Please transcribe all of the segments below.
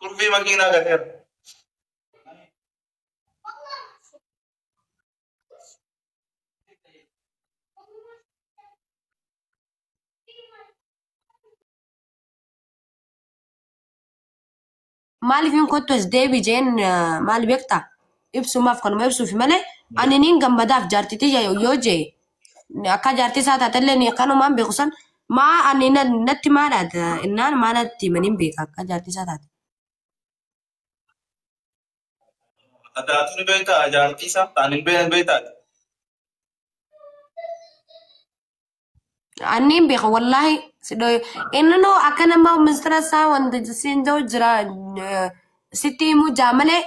Qulfii makiinaa gateera. Maaliif hin kottu as deebi jeen maal beektaa? Ibsumaaf kanuma ibsuufi malee ani niin gammadaaf jaartii tiyya yoo jee akka jaartii isaa taatellee ni kanumaan beeku san maa ani natti maadha innaan maa natti himaniin beeka akka jaartii isaa taate. Adaatu ni beektaa jaartii isaa ta'an hin beekan beektaa. Ani hin beeka wallaahi inni noo akka nama ministeera isaa wanta siin jiru jira sitti himuu jaa malee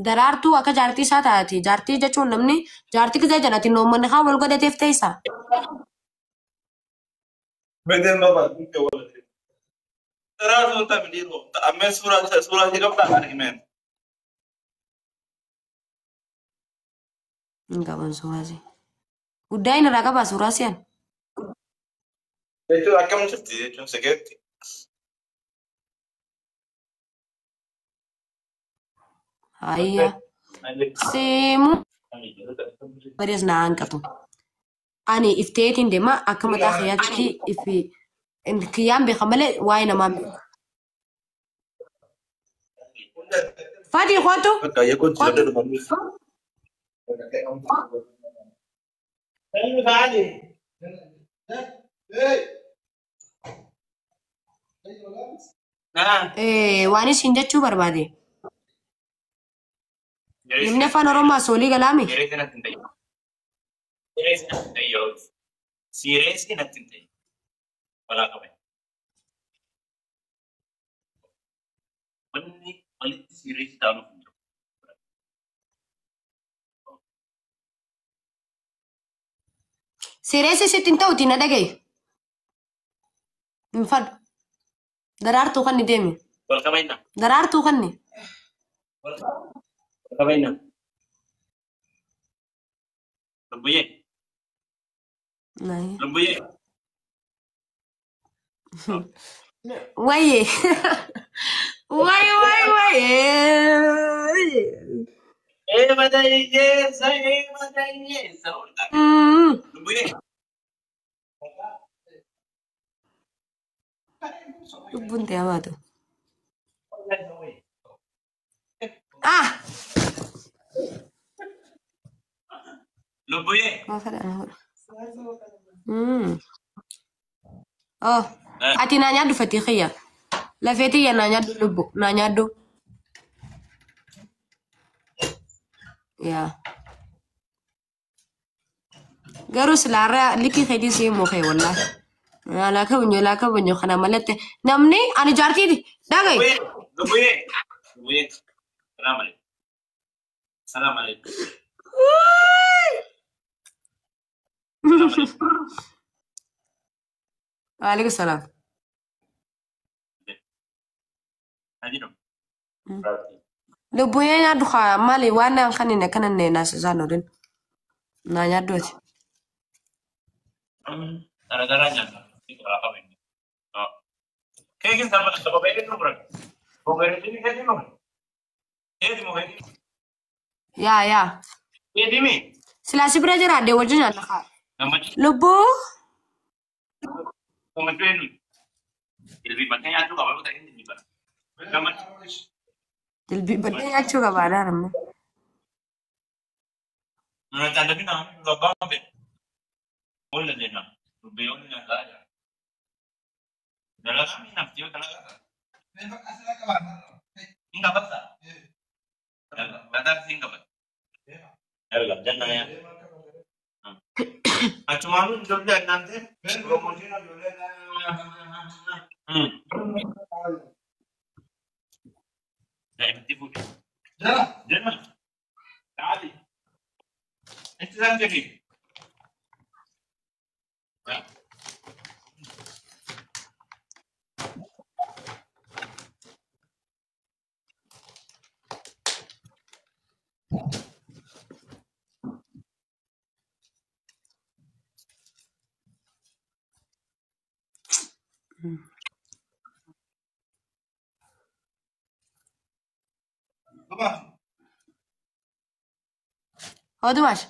daraartuu akka jaartii isaa taate jaartii jechuun namni jaartii gisee jedhati noommanni kaan wal godhateef teessa. Bedeen baba Daraartuun taphni dhiiroo ammeen suuraa suuraa ishee qabdaa kan himeen. Hin qaban suuraa isii. Guddaa inni irraa qabaa suuraa si'an. Jechuun akkam jirti jechuun sekeetti. Hayya. Seemuu barees na hanqatu. Ani ifteetiin deema akka mataa kiyyaatti ifi kiyyaan beeka malee waa'ee namaa hin beeku. Fadii kootu. Bakka yeekoo jira dhufanii. Waan isin jechuu barbaade. Namni afaan Oromoo as olii galaami. Siireesii natti hin ta'in. Balaa qaban. Wanni walitti siireesii taanuuf hin jiru. Siireesii sitti hin ta'uti na dhagaye. Hin fadhu. Daraartuu kan ni deemi. Wal qabaynaa. Daraartuu kan ni. Wal qabaynaa. Lubbuyyee. Lubbuyyee. Waye. Way way way. Ee madayyeessa ee madayyeessa. Lubbuyyee. Lubbuun ta'e habaatu. Ah! Lubbuyyee. Maa fedhan godha. Oh, ati naa nyaadhu fatii xiyya. Lafee tiyya naa nyaadhu lubbu naa nyaadhu. Yaa. Garuu silaarraa likki keetii sii mukee wallaahi. Laa kabajnu laa kabajnu kana malatti namni ani jaartiiti dhagaye. Lubbuyyee. Lubbuyyee. Salaam alaikum. Salaam alaikum. Waalaikum salaam. Lubbuyyee nyaadhu haa maali waan naan kan inni akkana inni naasisaan oolin. Naa nyaadhu ati. Gara-gara nyaata. Keekin sama sababa ini tuh bro. Bongerin ini keekin loh. Keekin mau keekin. Yaa yaa. Keekin mi. Silaa si bira jiraadde wajjin nyaadha haa. Lubbuu. Gammachuu eenyu? Jilbiifattee nyaachuu qaba yoo ta'e inni jilbiifata. Gammachuu. Jilbiifadhee nyaachuu qaba adaan amma. Nuna caalladhi nama abbaan fedhe. Oolla jenna. Dubbii oolla nyaataa jira. Dalagaa mi nafti yoo dalagaa. Hin qabata. Dalagaa hin qabata. Yalla janna yaa. Achumaanuu ijoollee annaan ta'e. Promooshinii ijoollee. Daa'imatti fuudhe. Janna. Taali. Itti isaan jedhi. Odumash.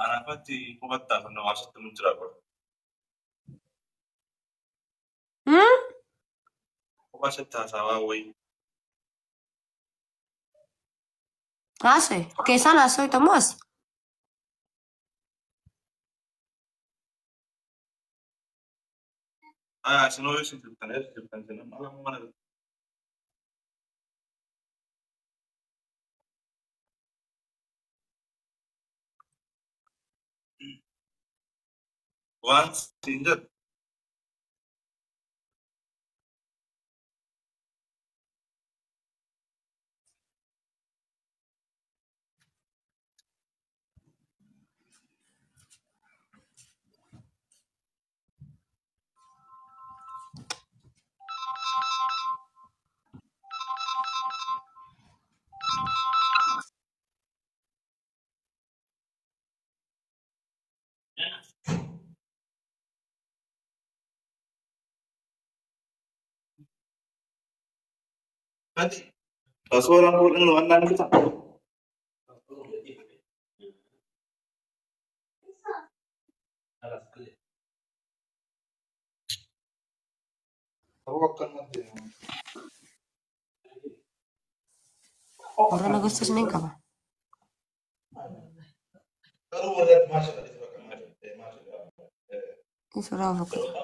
Arafatti qubattaaf nu asitti mun jira godha. Quba asitti haasawaa wayii. Haasa'e. Keessaan haasa'e moo as? Ah, isin hoo isin jirtan eessa jirtan isin amma lama mana waan siin jedhu. Paaspooraan fuudhan waan naan bitaa. Warra nagustas ni qaba. Suuraa fakkaata.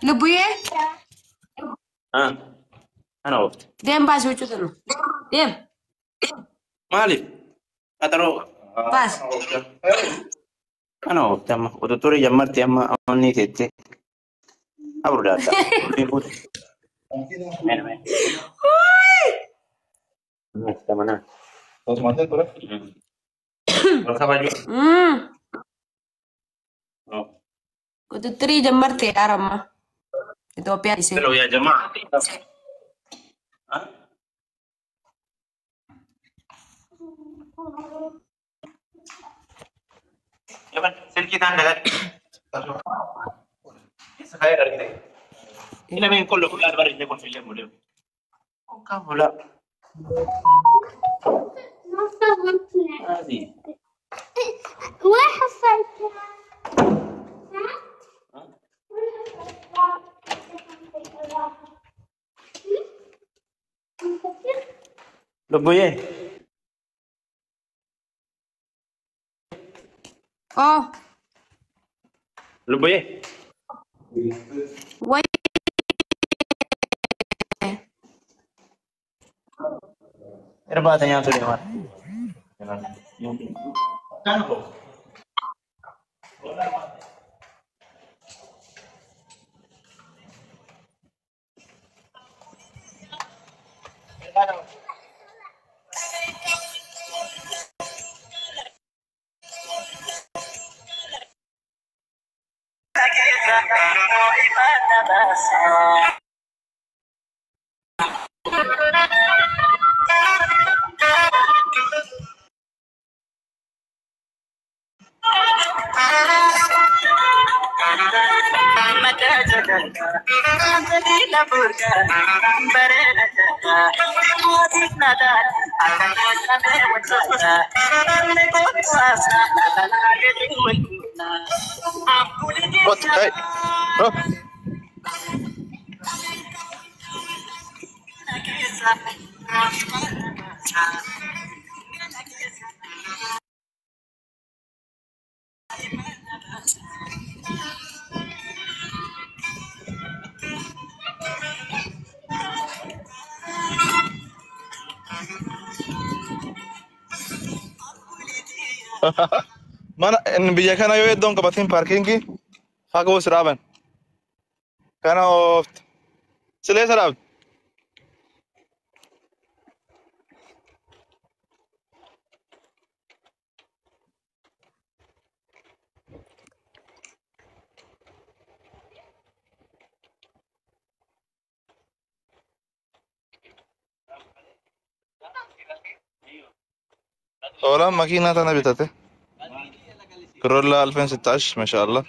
Lubbuyyee Ana oofte. deem baasii huccuu tanu. Deem Maaliif? Qaxaroo. baas. Ana oofte amma qototorii jammarti amma onni teette. Abru daadda. Mena mena. Mana. Wal kabaju. Qututturii jammartee dhaaramma. Itoophiyaa isee. Hello ya jamaa. Yaman silkii taan dagat. Saya argite. Ina men kollo kullu albar inne kon fille mule. Okka mula. Hadi. وين حصلتها؟ ها؟ وين حصلتها؟ Lubbuyyee. Oh, Lubbuyyee. wayii. Irbaata nyaatu deemaa. What? Hey. Bro. Mana biyya kana yoo iddoon qabatiin paarkiingii fagoo si dhaaban. Kana oofte. Sileessa dhaabde. Hoolaan makiinaa tana bitate. Corolla 2016 ما شاء الله.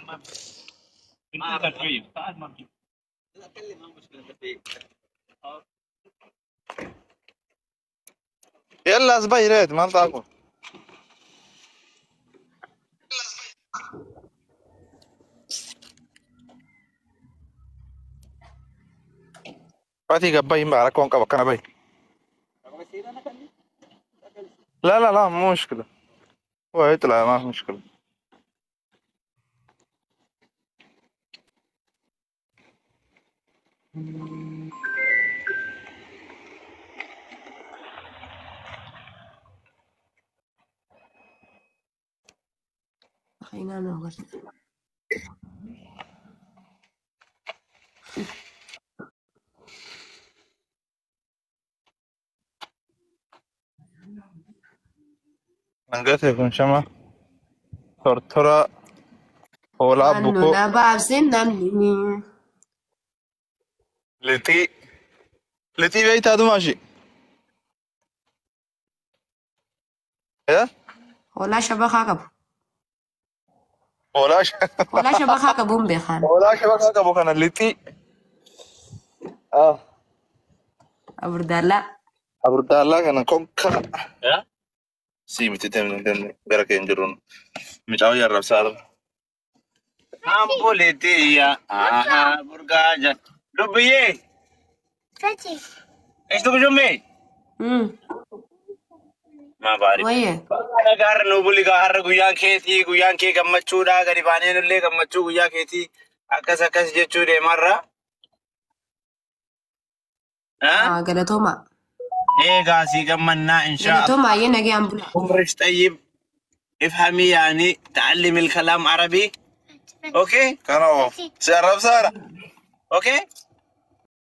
يلا زباي ريت ما تاكل. فاتي قباي ما ركون قبا كان باي. لا لا لا مو مشكلة. هو يطلع ما في مشكلة. Makiinaa nu agarsiisa. Angate kun shama tortora hoolaa Naannoo bukoo na baabseen namni. lixii lixii beektaa dumaashi. Hoolaa shabakaa qabu. Hoolaa Hoolaa shabakaa qabuun beekaan. hoolaa shabakaa qabu kana lixii. Aburdaallaa. Aburdaallaa kana konka. Si miti deemnu deemnu gara keenya jiruun mucaa yarrabsaa jira. Ambuleetiyya burgaaja. Lubbiyyee eessa gujummee? Maa baari. Wayye. Gaarra nu buli gaarra guyyaan keetii guyyaan kee gammachuudha gadi baanee nullee gammachuu guyyaa keetii akkas akkas jechuu deemarra. Galatooma. Eegaa sii gammannaa inshaa Allah. Galatooma ayyee nagayaan bula. عمرك طيب افهمي يعني تعلمي الكلام عربي اوكي Kana oo si arrabsaadha. اوكي.